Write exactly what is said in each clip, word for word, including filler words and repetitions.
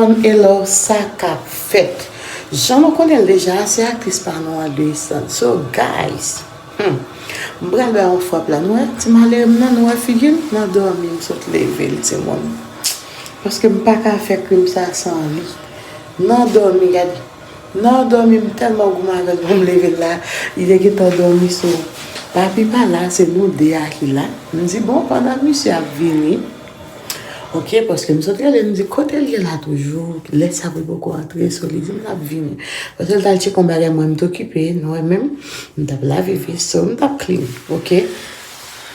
Hello, sa k ap fèt? Jan nou konnen l deja, se aktris pa nou an de Esan. So, guys, hmm, m pral bay yon frap la. Nou wè ti malere m nan, nou wè figi l? Nan dòmi m sot leve l, timoun. Paske m pa ka fè krim sa san li. Nan dòmi, gade. Nan dòmi m tèlman goumen avè l pou m leve l la, li te gentan dòmi sou. Papi pa la, se nou de a ki la. M di, bon, pandan misye ap vini, Ok, paske m sot rele, m di, kote l ye la toujou? Lè sa pou l poko antre, so li di m l ap vini. Paske l t al tcheke yon bagay, mwen m t okipe, nou wè menm, m t ap lave veso, m t ap clean, ok?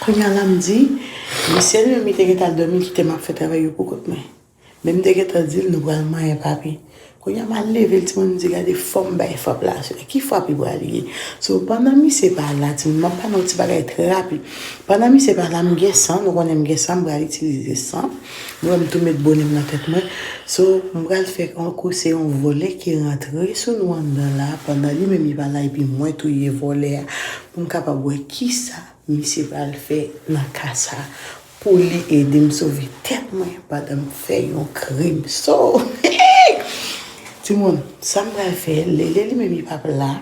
Kounye a la m di, misye li menm li te gentan al dòmi, kite m ap fè travay yo pou kont mwen. Men m te gentan di l, nou pral manyen papi. Kounye a m al leve l, timoun, m di, gade, fò m bay frap la aswè. Ki frap li pral ye? So, pandan misye pa la, timoun, m ap ba nou ti bagay trè rapid. Pandan misye pa la, m gen san, nou konnen m gen san, m pral itilize san. Nou wè m tou met bone m nan tèt mwen. So, m pral fè tankou se yon vòlè ki rantre sou nou anndan la, pandan li menm li pa la, epi mwen touye vòlè a, pou m kapab wè kisa misye pral fè nan ka sa pou li ede m sove tèt mwen pandan m fè yon krim. So, timoun, sa m pral fè, Lele li menm li p ap la,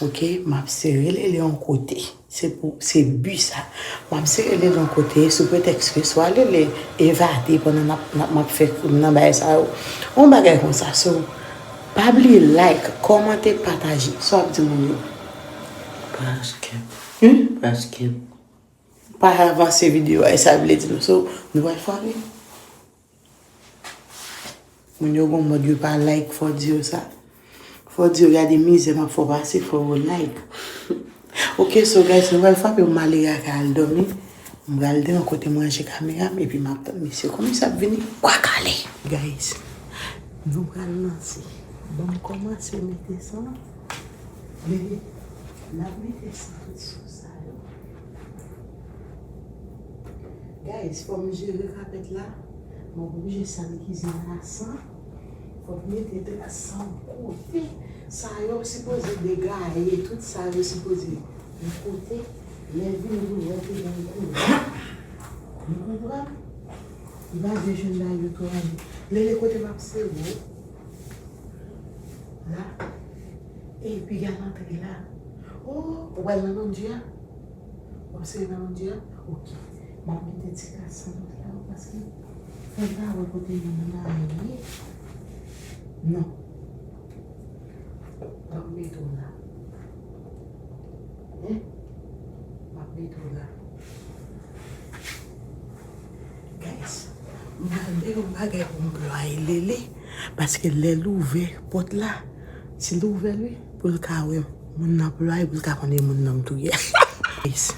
ok, m ap sere Lele yon kote. Se pou, se bi sa. M ap sere Lele yon kote sou pretèks ke swa Lele evade pandan n ap, n ap, m ap fè krim nan bagay sa yo. Yon bagay konsa. So, pa bliye like, kòmante, pataje. Sa w ap di moun yo? Paske. Hmm? Paske. Pa avanse videyo a, e sa vle di nou. So, nou pral frape. Moun yo gon mòd yo pa like, fò di yo sa. Fò di yo gade mizè m ap fè w pase, fò yo like. Ok, so guys, nou pral frape yon malere a ka al dòmi. M pral devan kote m ranje kamera m, epi m ap tann misye. Kòm misye ap vini, kwak ale. Guys, nou pral lanse. Bon, m kòmanse mete sa. Lele, n ap mete sa tout sou sa yo. Guys, fò m jere kapèt la. Mwen oblije sal kizin la san. Fò m mete dra san kote. Sa yo sipoze degaye, tout sa yo sipoze yon kote. Lè vini pou lè te gen yon koulè. Nou konprann? Li pa bezwen bay yo twò ane. Lele kote m ap sere w. La. E piga l antre la. Oh, ou pral nan londri a? W ap sere nan londri a? Ok. M ap mete ti kas sa nan la, paske fò l ta wè kote moun nan ye. Non. M ap mete w la. Hein? M ap mete w la. Guys, m pral bay yon bagay pou m plwaye Lele, paske lè l ouvè pòt la, si l ouvè l wi, pou l ka wè moun nan plwaye, pou l ka konnen moun nan m touye. Guys,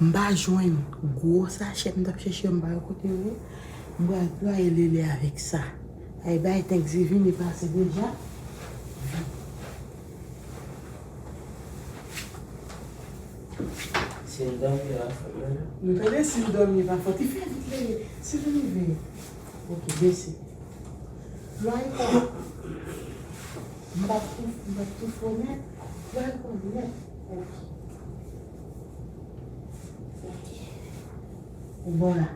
m pa jwenn gwo sachè m t ap chèche, m pa wè kote yo ye. M pral plwaye Lele avèk sa. Ay bay Thanksgiving li pase deja. Si l dòmi, l ap fè mwen. Nou tande si l dòmi, pa fòt. Li fè vit, Lele. Si l rive. Ok, bese. Lwa e kò. M p ap tou, m p ap tou fò nèt. Lwa e kò nèt. Ok. Ok. Ou bon la?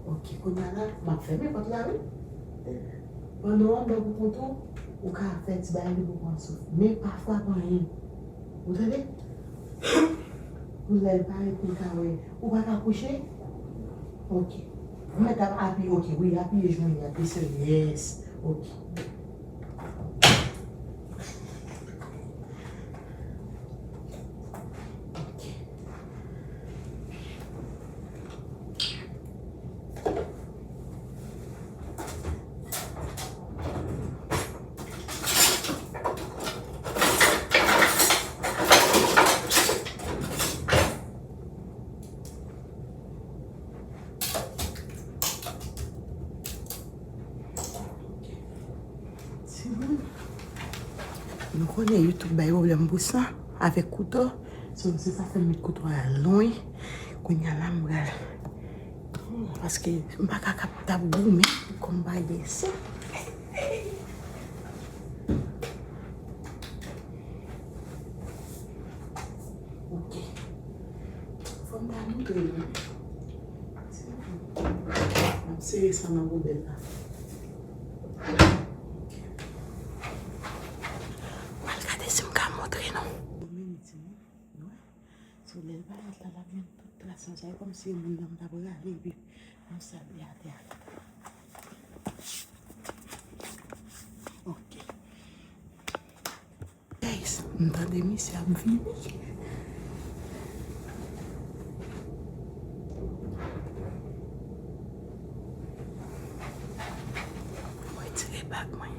Ok, kounye a la, m ap fèmen pòt la, wi. Pandan w ap bò pou kont ou, ou ka fè ti bagay li pou pran souf. Men pa frape anyen. Ou tande? Pou lè l parèt, pou l ka wè. Ou pa ka kouche? Ok. Ou mèt ap apiye, ok, wi, apiye jwenn li, apiye sèl, yes. Ok. Ok. Timoun, nou konnen YouTube bay pwoblèm pou sa avèk kouto. So, se sa fè m met kouto a lwen. Kounye a la, m pral, paske m pa ka kap t ap goumen kòm pa gen san. Ok. Fò m ta montre nou. M ap sere sa nan poubèl la. Antre non. Mwen di, wi. Solèy parèt la, l ap jwenn tout tras lan. Sa e kòmsi e moun nan m t ap rale epi m sal li atè a. Ok. Guys, m tande misye ap vini. Mwen retire bag mwen.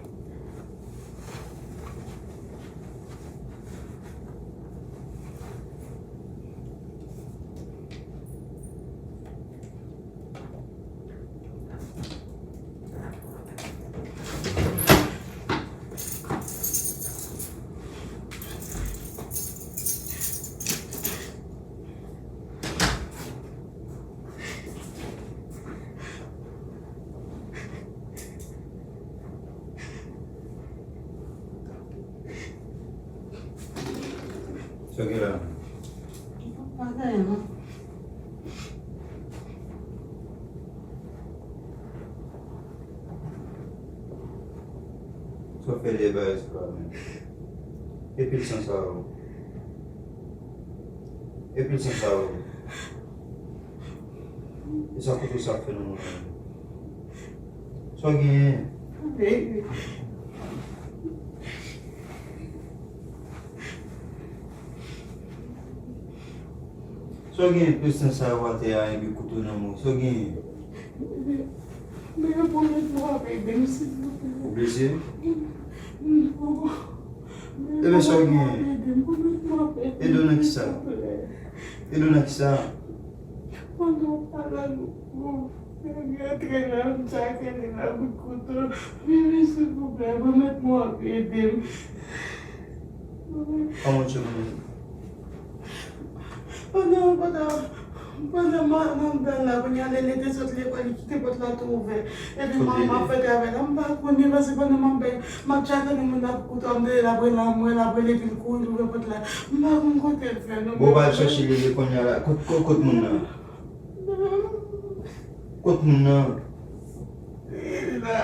Sa w gen la? Pa gen anyen, non. Sa w fè dèyè bagay sa menm? Epi l san sa yo. Epi l san sa yo. E sa kote sa ap fè nan mwen? Sa w genyen? Sa w genyen? Plis san sa yo atè a epi kouto nan men w. Sa w genyen? Men yo pwomèt mwen ap ede m, silvouplè. Ou blese? Non. Ebyen, sa w genyen? Ede w nan kisa? Ede w nan kisa? Pandan w pale, m rantre la, m tchake li la, kout kouto. Wi, wi, silvouplè, pwomèt mwen w ap ede m. Kòman w tcheke mwen? Pandan, pandan, pandan m anndan la, kounye a, Lele te sot lekòl, li kite pòt la tou ouvè. Epi manman m ap fè travay la, m pa konnen, paske pandan m ap bay, m ap tchake nan moun nan kout kouto, m tande l ap rele m, l ap rele epi l kouri l ouvè pòt la. M pa konn kote l fè non. Bon, w al chèche Lele kounye a la. Kot, kot, kot moun nan? Kot moun nan? Li la.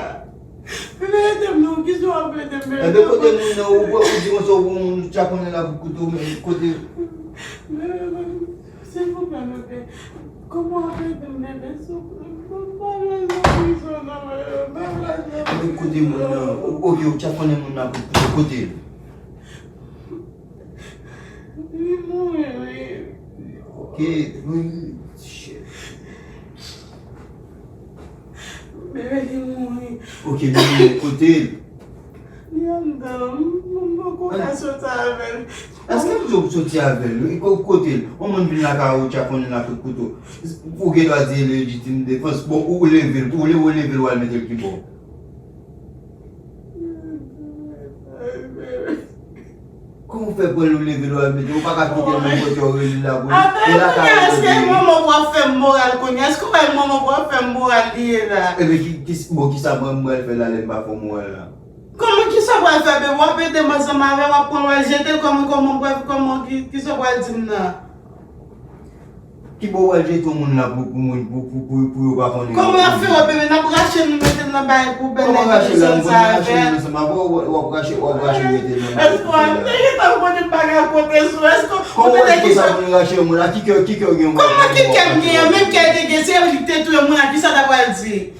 Ede m non, kisa w ap ede m? Enben, kote moun nan? Ou, ou di konsa, ou moun tchakonnen la kout kouto, men kote? Silvouplè, bebe. Kòman w ap ede m, bebe? Souple, m pa bezwen prizon non, bebe. M pa bezwen prizon. Enben, kote moun nan? O-, oke, ou tchakonnen moun nan kout kouto, kote l? Li mouri, wi. Ok, wi, shit. Bebe, li mouri. Ok, li mouri, kote l? Li anndan, m, m poko ka soti avè l. Èske m di w soti avè l? Wi, ko-, kote l? Yon moun vin lakay ou, tchakonnen l ak kout kouto. Ou gen dwa di lejitim defans. Bon, ou leve l, ou le-, ou leve l, w al mete l ki bò? Kòman w fè pran l, ou leve l, w al mete l, ou pa ka kite l menm kote w rele lapolis? Atann, e lakay kounye a, èske manman w ap fè m moral kounye a? Èske w wè manman w ap fè m moral li ye la? Ebyen, ki, ki, bon, kisa mwen m pral fè la lè m pa fè w moral la? Kòman kisa w pral fè, bebe? W ap ede m ansanm avè l, w ap pran l, w al jete l, kòman, kòman, brèf, kòman, ki, kisa w pral di m nan? Ki bò w al jete yon moun la pou, pou moun, pou, pou, pou, pou yo pa konnen? Kòman y ap fè wè, bebe? N ap rache l, nou mete l nan bagay poubèl. Kòman rache l la? M konn rache l ansanm avè w, w ap rache, w ap rache l mete l nan bagay poubèl la. Èske w te gentan konnen m pa gen kote sou? Èske w te gen sa? Kòman rache yon moun la? Ki kè, ki kè w gen? Kòman ki kè m genyen? Menm kè l te gen, se li ki te touye moun la, kisa l ta pral di?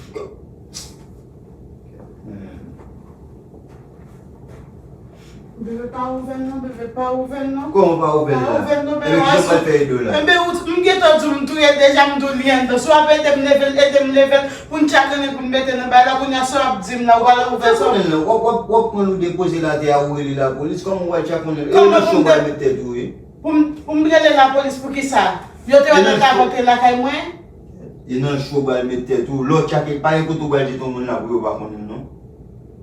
Bebe, pa ouvè l non, bebe, pa ouvè l non. Kòman pa ouvè l la? Pa ouvè l non, bebe. Enben, kijan m pral fè ede w la? Enben, ou, m gentan di w, m touye deja, m di w li anndan. Si w ap ede m leve l, ede m leve l, pou n tchakonnen, pou n mete nan bagay la, kounye a, sa w ap di m la, ou pral ouvè sa. Tchakonnen l la, w ap, w ap, w ap pran l, ou depoze l atè a, ou rele lapolis, kòman w pral tchakonnen l? E nan cho w pral met tèt ou, wi. Pou m, pou m rele lapolis pou kisa? Yo te wè nan ta rantre lakay mwen? E nan cho w pral met tèt ou. Lè w tchake, pa gen kote w pral jete yon moun la pou yo pa konnen l non.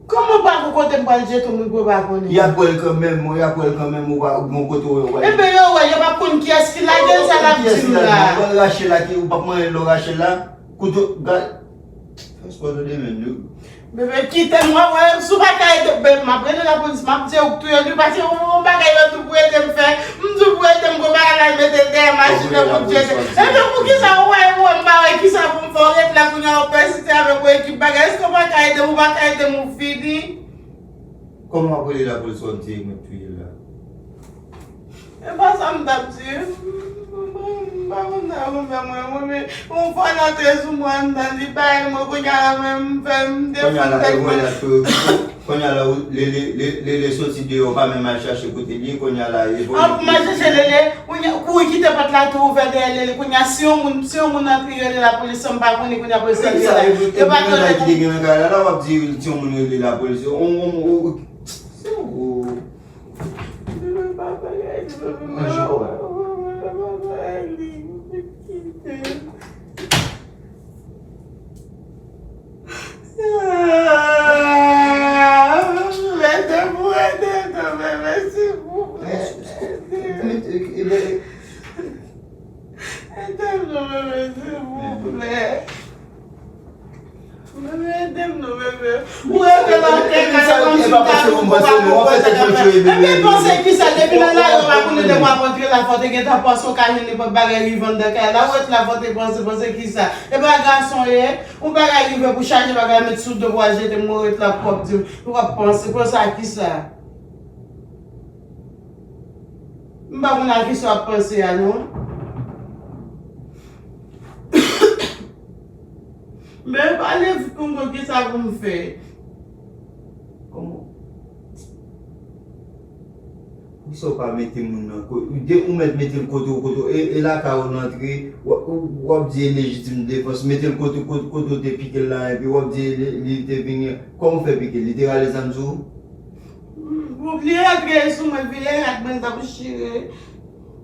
Kòman pa gen kote m pral jete yon moun pou yo pa konnen? Y ap wè l kanmenm, y ap wè l kanmenm, ou pa gen kote w wè. Enben yo wè, yo p ap konn kiyès ki lage l, sa l ap di m la. Ou pral rache l la, ki, ou p ap manyen l lè w rache l la. Kouto, gad. Fè spò tande menm, yo. Bebe, kite m, w ap wè, si w pa ka ede m, bebe, m ap rele lapolis, m ap di yo k touye l, wi, paske yon, yon bagay yo di w pou ede m fè, m di w pou ede m, gwo bagay la, l mete l dèyè machin nan pou l jete. Ebyen, poukisa w wè, w wè, m pa wè kisa pou m fè, w ret la kounye a, w pèsiste avèk yon ekip bagay, èske w pa ka ede m, ou pa ka ede m, ou fini? Kòman w ap rele lapolis, w ap di yo mwen k touye l la? E pa sa m t ap di. M pa konn sa pou m fè mwen, mwen, men yon fwa l antre sou mwen anndan, li bay mwen, kounye a la, mwen, m fè, m defann tèt mwen. Kounye a la, Lele, Lele soti deyò, pa menm al chache kote l ye, kounye a la, e pou m al chache Lele, kounye a, kouri kite pòt la tou ouvè dèyè Lele, kounye a, si yon moun, si yon moun antre rele lapolis, san m pa konnen, kounye a, polis la, yo pa konnen. Ki te gen nan kay la, la, w ap di, si yon moun rele lapolis, on, on, on, se ou. Mwen pa bagay li, mwen pa bagay li, kite. Ede m, ede m, bebe, silvouplè. Ede m, bebe, silvouplè. Bebe, ede m non, bebe. Ou rete nan tè kay la kòmsi w ta vin pou pa konprann sa k ap fèt. Ebyen, panse kisa? Depi nan lari, ou pa konnen lè w ap antre la, fò w te gentan panse w ka jwenn nenpòt bagay rive anndan kay la. Ou ret la, fò w te panse, panse kisa? E pa gason w ye? Yon bagay rive pou chaje bagay, met sou do pou al jete, mwen ret la pou w ap di m, ou ap panse, panse a kisa? M pa konn a kisa w ap panse a, non. Men pale vit pou m konn kisa pou m fè. Kòman? Poukisa w pa mete moun nan ko-, de, ou mèt mete l kote w, kote w, e, e lakay ou l antre, w, w, w ap di e lejitim defans, mete l kote, kote, kote w te pike l la, epi w ap di li, li te vini, kòman w fè pike l? Li te rale zam sou ou? Bon, li rantre sou mwen, vire rat mwen, l t ap chire.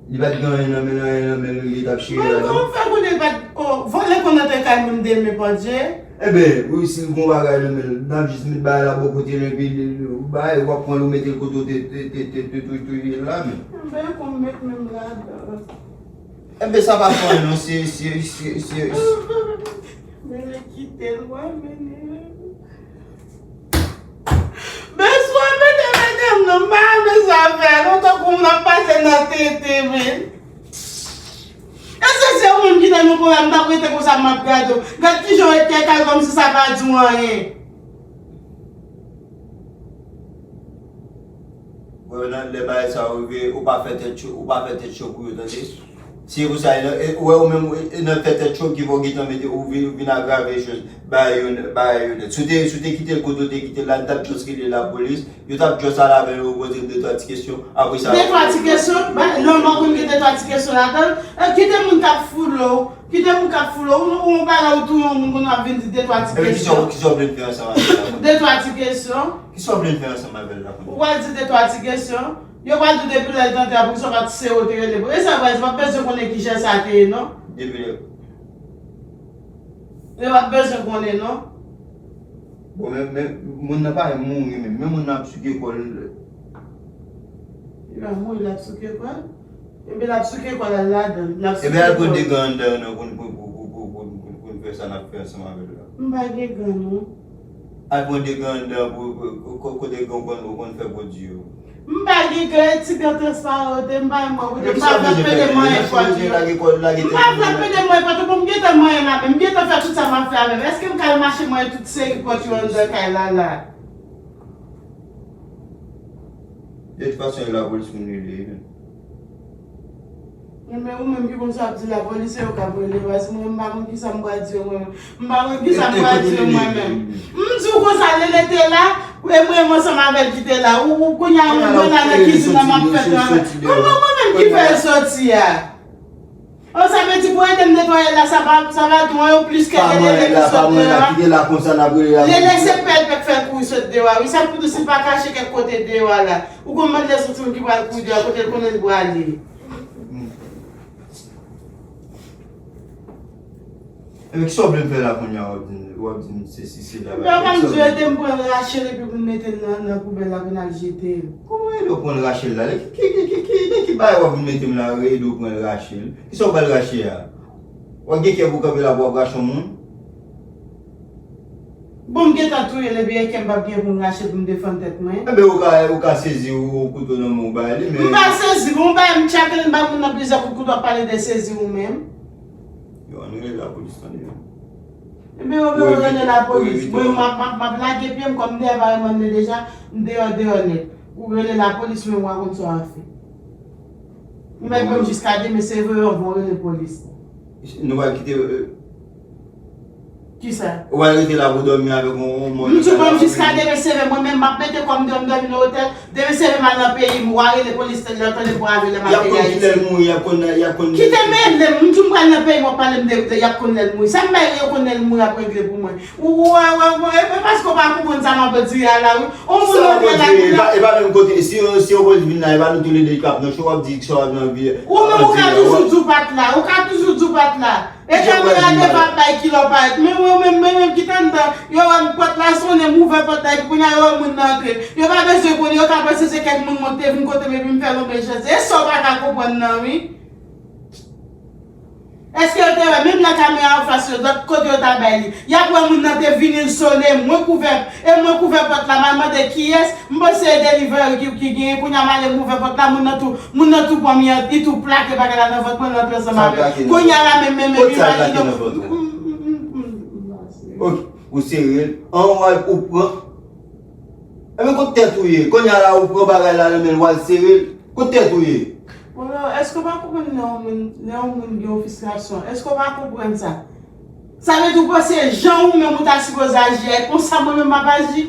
Li pa t gen anyen nan men l, anyen nan men l, li t ap chire la, non? Mwen, kòman w fè konnen li pa t, o, vòlè konn antre kay moun demen, Bondye? Enben, wi, si l gen yon bagay nan men l, n ap jis met bagay la bò kote l, epi li, li, bagay, w ap pran l, ou mete l kote w te, te, te, te, te touye, touye l la, men. Enben, kòm met menm ladan. Enben, sa pa fè anyen, non, se, se, se, se. Men, kite l, wè, men. Bezwen mete medam nan, m pa renmen sa fè, non, tankou moun ap pase nan tete, men. E si se yon moun ki te nan pwoblèm, m t ap rete konsa, m ap gade w. Gad kijan w ret kay kay kòmsi sa pa di w anyen. Bon, nan lè bagay sa yo rive, ou pa fè tèt cho, ou pa fè tèt cho pou yo, tande. Se pou sa, e, e, ou wè ou menm, e, e nan fè tèt cho ki fè w gentan mete, ou vin, ou vin agrave choz, bay yo, bay yo nèt. Si w te, si w te kite l kote w te kite l la, li t ap just rele lapolis, yo t ap just al avè l, yo poze l de twa ti kesyon, apre sa. De twa ti kesyon? Ba, non, mwen konn gen de twa ti kesyon ladan l. E, kite moun k ap foule w, kite moun k ap foule w, ou, ou bagay ou touye yon moun, kounye a w ap vin di de twa ti kesyon. Ebyen, kisa w, kisa w vle n fè ansanm avè l la? De twa ti kesyon. Kisa w vle n fè ansanm avè l la, kounye a? Ou pral di de twa ti kesyon. Yo pral di depi lè l t antre a, poukisa w pa t sere w te rele pou. E sa w pral di, m ap bezwen konnen kijan sa te ye, non? Depi lè. Yo p ap bezwen konnen, non? Bon, men, men, moun nan pa mouri menm. Men moun nan ap souke kò l. Li pa mouri, l ap souke kò l. Ebyen, l ap souke kò l al ladan l. L ap souke kò l. Ebyen, al pran de gran anndan an, non, pou, pou n fè sa n ap fè ansanm avè l la. M pa gen gran, non. Al pran de gran anndan pou, pou, pou, kote gen ou konn, ou konn fè pwodui yo. M pa gen gran, e ti gran transparan yo te, m pa renmen wè kote, m pa vle pede manyen pòt yo. M pa vle pede manyen pòt yo, bon, m gentan manyen la menm, m gentan fè tout sa m ap fè a menm. Èske m ka al mache manyen tout seri pòt yo anndan kay la la? De tout fason, e lapolis pou n rele, wi, menm. Men ou menm ki konn sa w ap di la, polis se yo k ap rele, paske mwen, m pa konn kisa m pral di yo, mwen menm. M pa konn kisa m pral di yo, mwen menm. M di w konsa, Lele te la, e mwen menm ansanm avè l ki te la. Ou, ou, kounye a, mwen la nan kizin nan, m ap fè travay. Mwen, mwen, mwen menm ki fè l soti a. O, sa vle di pou ede m netwaye la, sa va, sa va di w anyen plis ke Lele ki sot deyò a. Lele se pèl pèk fè l kouri sot deyò a. Wi, sa pou di si l pa kache kèk kote deyò a la. Ou konn mande sou timoun ki pral kouri deyò a, kote l konnen l prale. Ebyen, kisa w vle m fè la kounye a, w ap di m, w ap di m sesi, sela, bagay. Papa m di w ede m pran Rachel epi pou n mete l nan, nan poubèl la pou n al jete l. Kòman ede w pran Rachel la? Ki, ki, ki, ki, nan ki bagay w ap vin mete m la, ede w pran Rachel? Kisa w pral rache a? W ap gen kè pou w kanpe la pou w ap rache yon moun? Bon, m gentan touye l, epi e kè m p ap gen pou m rache pou m defann tèt mwen. Enben, ou ka, ou ka sezi yon kouto nan men w bay li, men. M pa sezi, bon, ou bay m tchak, m bay moun nan plizyè kout kouto, w ap pale de sezi ou menm. Yo, ann rele lapolis, tande. Enben, ou rele lapolis. Mwen, m ap, m ap, m ap lage pye m, kòm m deyò, pa renmen deja, m deyò, deyò nèt. Ou rele lapolis, men w a konn sa w a fè. Ou mèt ban m jiska demen, se vre, yo, bon, rele polis. Nou pral kite, euh, Kisa? Ou pral rete la pou dòmi avèk yon, yon mò. M di w ban m jiska demen, se vre, mwen menm, m ap mete kò m deyò, m dòmi nan otèl. Demen se vre, m al nan peyi m, w a rele polis, lè w tande m brave, lè m al peyi Ayiti. Y ap konn kilè l mouri, y ap konn, y ap konn. Kite men, lè m di w m pral nan peyi m, w ap pale m de, de, y ap konn lè l mouri. Sa m bay yo konn lè l mouri ap regle pou mwen. Ou, ou, ou, ou, e, e paske w pa konprann sa m ap di a la, wi. On moun antre la, e pa, e pa menm kote, si, si yon polis vin la, e pa nou toulede k ap nan cho, w ap di sa w ap nan vi. Ou menm, ou ka toujou di w pa t la, ou ka toujou di w pa t la. E kamera devan ap bay kilò parèt. Men mwen menm, mwen menm ki t anndan, yo wè m pòt la sonnen, m ouvè pòt la, epi kounye a yo wè moun nan antre. Yo pa bezwen konnen, yo ka panse se kèk moun mwen te vin kote m epi m fè lonmen chans. E sa w pa ka konprann nan, wi. Èske yo te wè, menm lè kamera anfas yo, lòt kote yo ta bay li, y ap wè moun nan te vini, l sonnen, mwen kouvè, e mwen kouvè pòt la, m al mande kiyès, m panse e delivery ki, ki genyen, kounye a m ale m ouvè pòt la, moun nan tou, moun nan tou pran m, li tou plake bagay la nan vant mwen, l antre ansanm avè m. Kounye a la menm, menm, menm, imajine w. Ok, ou sere l, anway ou pran. Ebyen kot tèt ou ye? Kounye a la ou pran bagay la nan men l, w al sere l. Kot tèt ou ye? Bon, èske w pa konprann lè yon moun, lè yon moun gen yon fristrasyon? Èske w pa konprann sa? Sa vle di w panse jan ou menm ou ta sipoze aji a, e konsa mwen menm m ap aji?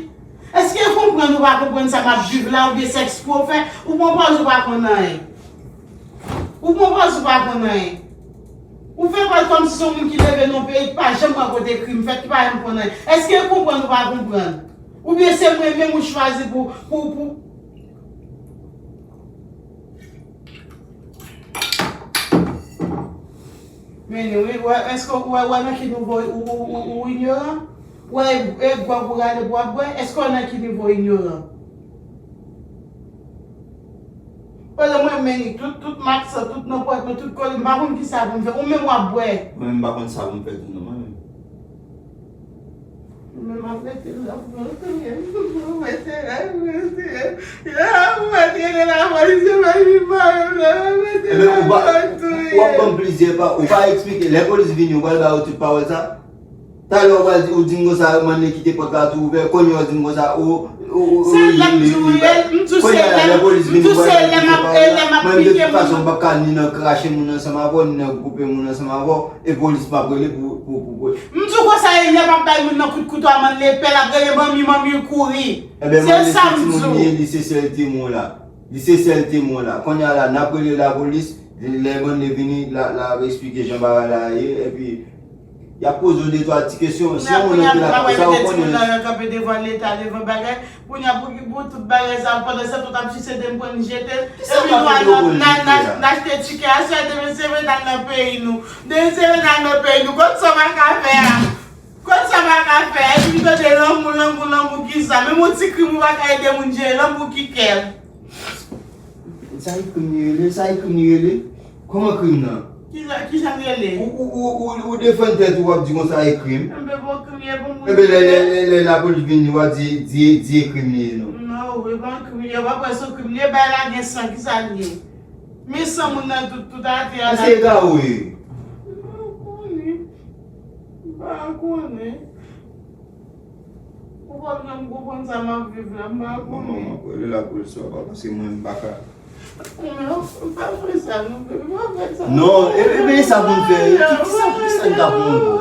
Èske w konprann ou pa konprann sa m ap viv la, oubyen se ekspre w fè? Ou pran pòz ou pa konn anyen. Ou pran pòz ou pa konn anyen. Ou fè pòz kòmsi se yon moun ki leve nan yon peyi ki pa janm wè kote krim fèt, ki pa janm konn anyen. Èske w konprann ou pa konprann? Oubyen se mwen menm ou chwazi pou, pou, pou. Men wi, wè, èske w wè, wè nan ki nivo ou, ou, ou, ou inyoran? Wè, e gwòg ou rale pou w ap bwè, èske w nan ki nivo inyoran? Pandan mwen menm, tout, tout maksan, tout nan pòt mwen, tout kole, m pa konn kisa pou m fè. Ou menm w ap bwè. Mwen menm m pa konn sa pou m fè tou non, mwen menm. Mwen m ap rete la pou mwen, mwen rete la, mwen rete la. Ya, mwen rete la, polis yo pa vin pa menm la, mwen rete la, mwen touye. W ap ban m plizyè pa, ou pa eksplike. Lè polis vini, ou pral ba yo tout pawòl sa? Talè w pral di, ou di m konsa, mande kite pòt la tou ouvè, kounye a w di m konsa, ou, ou, ou, ou, se lè m di w, m di w se lè m, m di w se lè m ap, e lè m ap pike moun. Mwen, de tout fason, m p ap ka ni nan krache moun ansanm avè w, ni nan koupe moun ansanm avè w, e polis m ap rele pou, pou, pou, pou. M di w konsa, e lè m ap bay moun nan kout kouto a, m ann lepè, l ap rele manmi, manmi, l kouri. Se sa m di w. Li se sèl temwen w la. Li se sèl temwen w la. Kounye a la, n ap rele lapolis, lè bandi vini, l a, l a eksplike jan bagay la ye, epi y ap poze w de twa ti kesyon. Si yon moun antre lakay ou, sa ou konnen. Kounye a, pou ki bout tout bagay sa, pandan se tan w t ap sisede m pran n jete l, epi nou al nan, n achte tikè a, se demen se mete n al nan peyi nou. Demen se mete n al nan peyi nou. Kot sa w pa ka fè a? Kot sa w pa ka fè a? Epi m tande lanmou, lanmou, lanmou, kisa? Menm yon ti krim ou pa ka ede moun jere, lanmou ki kè l. Sa e krim li rele, sa e krim li rele. Kòman krim nan? Kijan, kijan l rele? Ou, ou, ou, ou, ou defann tèt ou, w ap di konsa e krim. Enben bon krim ye pou moun. Enben lè, lè, lè, lè lapolis vini, w ap di, di, di e krim li ye non. Non, e pa krim li ye, w ap wè se krim li ye, bay la gen san, kisa l ye? Men san moun nan tout, tout atè a la. Èske e gawo ye? M pa konnen. M pa konnen. Ou pa janm konprann sa m ap viv la, m pa konnen. Manman, m ap rele lapolis sou ou, paske mwen, m pa ka. Non, e, e, men sa pou m fè, ki, ki sa, ki sa n ka pran ankò?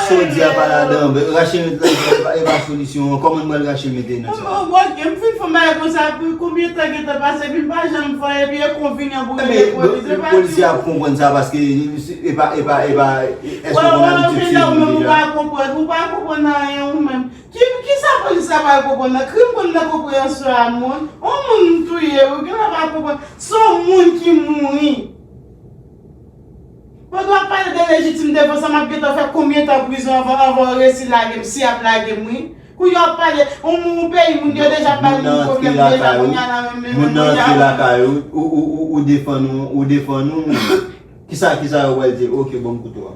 Sa w di a pa ladan, rache mete la, e pa, e pa solisyon an, kòman n pral rache mete nan sa? Bon, ok, m fin fè bagay konsa, pou konbyen tan gentan pase, epi m pa janm fè, epi e konvinyan pou rele polis, e pa di. Polisye ap konprann sa, paske e pa, e pa, e pa, èske w konn abitid se moun deja? Ou pa konprann, ou pa konprann anyen ou menm. Ki, kisa polis la pa konprann nan? Krim konn nan konpreyansyon a moun. On moun m touye, wi, gen lè pa konprann. Se on moun ki mouri. Pandan w ap pale de lejitim defans, m ap gentan fè konbyen tan prizon anvan, anvan yo resi lage m, si y ap lage m, wi. Kounye a w ap pale, on moun, on peyi, moun yo deja ap bay moun pwoblèm deja, kounye a la menm, menm, moun nan antre lakay ou, ou, ou, ou, ou defann ou, ou defann ou. Kisa, kisa yo pral di? Ok, ban m kouto a.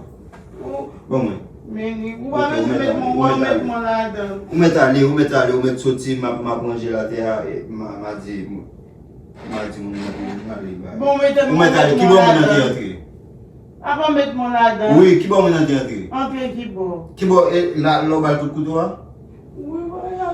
Ban mwen. Men, ou pa bezwen met mwen, ou pa met mwen ladan. Ou mèt ale, ou mèt ale, ou mèt soti, m ap, m ap ranje latè a, e, m a, m a di, m a di moun nan pou vin ale, ba. Bon, ou mèt ale, ki bò moun nan te antre? Apa met mwen ladan. Wi, ki bò moun nan te antre? Antre ki bò? Ki bò, e, la, lè w ba l tout kouto a? Wi, wi, a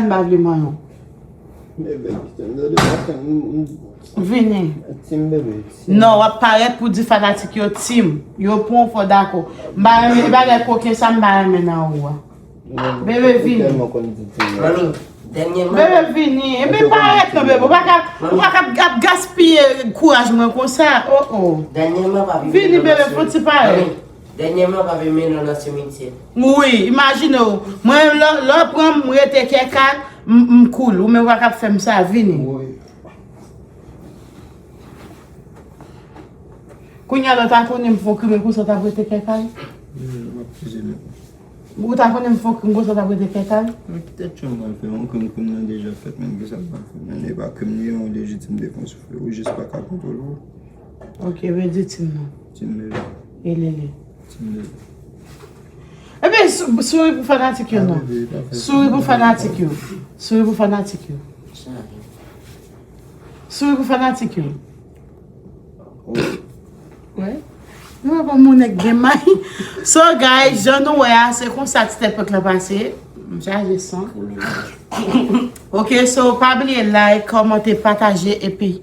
kay, m pa vle manyen w. Bebe, kite m tande, paske m, m, Vini. Tim bebe. Non, w ap parèt pou di fanatik yo Tim. Yo pran w fò dakò. M pa renmen bagay koken sa, m pa renmen nan ou a. Bebe, vini. Tèlman konn di Tim. Mami, dènyèman. Bebe, vini. Epi parèt non, bebe. Ou pa ka, ou pa ka ap gaspiye kouraj mwen konsa. Oh, oh. Dènyèman pa vin Vini, menm bebe, nan fò ti parèt. Mami, dènyèman pa vin menm nan simitye. Wi, imajine w. Mwen, lè, lè w pran m, m rete kè kal, m, m cool. Ou menm w pa ka ap fè m sa, vini. Kounye a lè w ta konnen m fè w krimen konsa, w t ap rete kè kal. M ap peze men. Ou ta konnen m fè yon krim konsa, w t ap rete fè kay? Mwen ki tèt chan m pral fè yon krim, krim nan deja fèt, men ki sa m pral fè? Men e pa krim li ye, yon lejitim defans ou fè, ou jis pa ka kontwole w. Ok, men di tim nan. Tim Lele. E Lele. Tim Lele. Ebyen, sou- souri pou fanatik yo non. Souri pou fanatik yo. Souri pou fanatik yo. Souri pou fanatik yo. Wè. Nou wè kòm moun nèg gen may. So guys, jan nou wè a, se konsa ti tèt prank lan pase. M chaje son. Ok, so pa bliye like, kòmante, pataje epi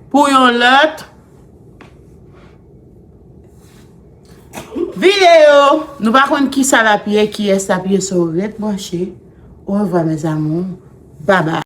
pou yon lòt videyo. Nou pa konn kisa l ap ye, kiyès l ap ye, so ret branche. Orevwa mes amours. Bye bye.